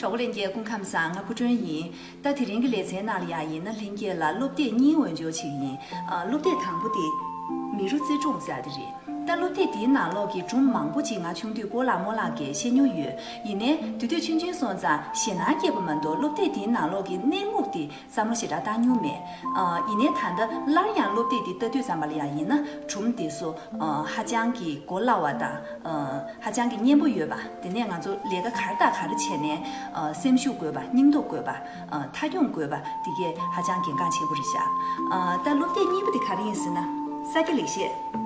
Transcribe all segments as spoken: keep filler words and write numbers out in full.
གྲོགས་པོ་ལྷན་རྒྱས་སྐུ་ཁམས་བཟང་། ང་སྐུ་སྒྲོན་ཡིན། ད་དེ་རིང་གི་ལེ་ཚན་ནང་ལ་ཡ་ཡིན་ན་ལྷན་རྒྱས་ལ་སློབ་དེབ་གཉིས་འོས་སྦྱོར་བྱེད་ཀྱི་ཡིན། ཨ། སློབ་དེབ་དང་པོ་དེ་མི་རོ་རྩེ་སྒྲུང་ཟེར་ཡ་དེ་རེད། ད་སློབ་དེབ་དེའི་ནང་ལོགས་ཀྱི་སྒྲུང་མང་པོ་ཅིག་ང་ཆུང་དུས་སྐོར་ལ་རྨོ་ལགས་ཀྱིས་བཤད་མྱོང་ཡོད། ཡིན་ནའི་དེ་དུས་ཆུང་ཆུང་སོང་ཙང་ཞེད་སྣང་སྐྱེས་པ་མ་གཏོགས་སློབ་དེབ་དེའི་ནང་ལོགས་ཀྱི་གནས་ལུགས་དེ་བསམ་བློ་ཞེ་དྲག་བཏང་མྱོང་མེད། ཨ། ཡིན་ནའི་ད་ལྟ་སླར་ཡང་སློབ་དེབ་འདི་ལྟ་དུས་ཙམ་པ་ལ་ཡང་ཡིན་ན་སྒྲུང་དེ་ཚོ། ཨ། ཧ་ཅང་གི་གོ་སླ་བ་དང་། ཨ། ཧ་ཅང་གི་སྙན་པོ་ཡོད་པ། དེ་ནས་ང་ཚོ་ལས་ཀ་ག་རེ་དང་ག་རེ་བྱས་ནས། ཨ། སེམས་ཤུགས་དགོས་པ། སྙིང་སྟོབས་དགོས་པ། ཨ། མཐའ་འཁྱོངས་དགོས་པ་དེ་གས་ཧ་ཅང་གལ་འགངས་ཆེན་པོ་རེད་ཤག་ཨ། ད་སློབ་དེབ་གཉིས་པ་དེ་ག་རེ་ཡིན་ཟེར་ན། ས་སྐྱ་ལེགས་བཤད།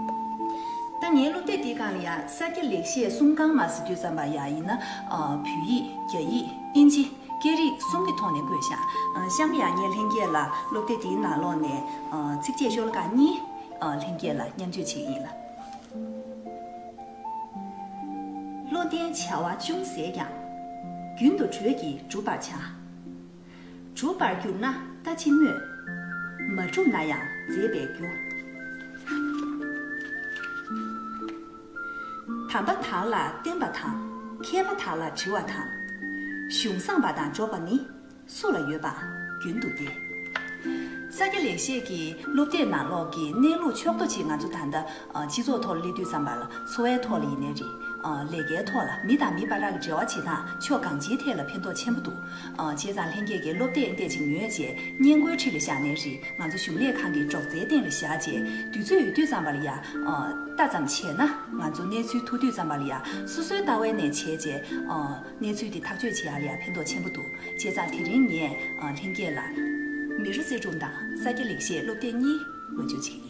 ད་ངའི་སློབ་དེབ་འདིའི་སྒང་ལ་ཡ་ས་སྐྱ་ལེགས་བཤད་གསུམ་སྒང་མ་ཟེར་དུས་ཙམ་པ་ཡ་ཡིན་ན། ཨ། བོད་ཡིག་རྒྱ་ཡིག་དབྱིན་ཇི། སྐད་རིགས་གསུམ་གྱི་ཐོག་ནས་བཀོད་ཤག་ཨ། གཤམ་ཡང་ངས་ལྷན་རྒྱས་ལ་སློབ་དེབ་འདིའི་ནང་ལོགས་ནས། ཨ། ཚིགས་བཅད་ཤོ་ལོ་ཀ་གཉིས། ཨ། ལྷན་རྒྱས་ལ་མཉམ་སྤྱོད་བྱེད་ཀྱི་ཡིན་ལ། བློ་ལྡན་བྱ་བ་ཅུང་ཟད་ཀྱང་། རྒྱུན་དུ་གྲོས་ཀྱིས་བསྒྲུབ་པར་བྱ། གྲུབ་པར་གྱུར་ན་ལྟ་ཅི་སྨོས། མ་གྲུབ་ན་ཡང་མཛེས་པའི་རྒྱུ། དམ་པ་དག་ལ་བསྟེན་པ་དང་། མཁས་པ་དག་ལ་དྲི་བ་དང་། གཞུང་བཟང་པ་དང་འགྲོགས་པ་ནི། སུ་ལ་ཡོད་པ་རྒྱུན་དུ་སྟེ། ས་སྐྱ་ལེགས་བཤད་ཀྱི་སློབ་དེབ་ནང་ལོགས་ཀྱི་གནས་ལུགས་ཕྱོགས་བསྡུས་ཅིག་ང་ཚོ་ད་ལྟ། ཨ། སྤྱི་ཚོགས་ཐོག་ལ་སླེབས་དུས་ཙམ་པ་ལ་འཚོ་བའི་ཐོག་ལ་ཡིན་ནའི་རེད། ཨ། ལས་ཀའི་ཐོག་ལ། མི་དང་མི་བར་གྱི་འབྲེལ་བ་བྱེད་སྟངས་ཕྱོགས་གང་ཅིའི་ཐད་ལ་ཕན་ཐོགས་ཆེན་པོ་འདུག་ཨ། བྱས་ཙང་ལྷན་རྒྱས་ཀྱིས་སློབ་དེབ་འདི་ཅིག་ཉོས་བྱས་སྔས་མགོའི་འཁྲིས་ལ་བཞག་ནའི་རེད། ང་ཚོ་གཞུང་ལས་ཁང་གི་སྒྲོག་ཙེའི་སྟེང་ལ་བཞག་བྱས་དུས་ཚོད་ཡོད་དུས་ཙམ་པ་ལ་ཡ། ཨ། ལྟ་ཙམ་བྱས་ན་ང་ཚོ་གནས་ཚུལ་ཐུག་དུས་ཙམ་པ་ལ་ཡ་སོ་སོའི་ལྟ་བའི་ནས་བྱས་བྱས། ཨ། གནས་ཚུལ་དེ་ཐག་གཅོད་བྱེད་ཡག་ལ་ཡང་ཕན་ཐོགས་ཆེན་པོ་འདུག་བྱས་ཙང་དེ་རིང་ངས། ཨ། ལྷན་རྒྱས་ལ་མི་རོ་རྩེ་སྒྲུང་དང་ས་སྐྱ་ལེགས་བཤད་སློབ་དེབ་གཉིས་འོས་སྦྱོར་བྱེད།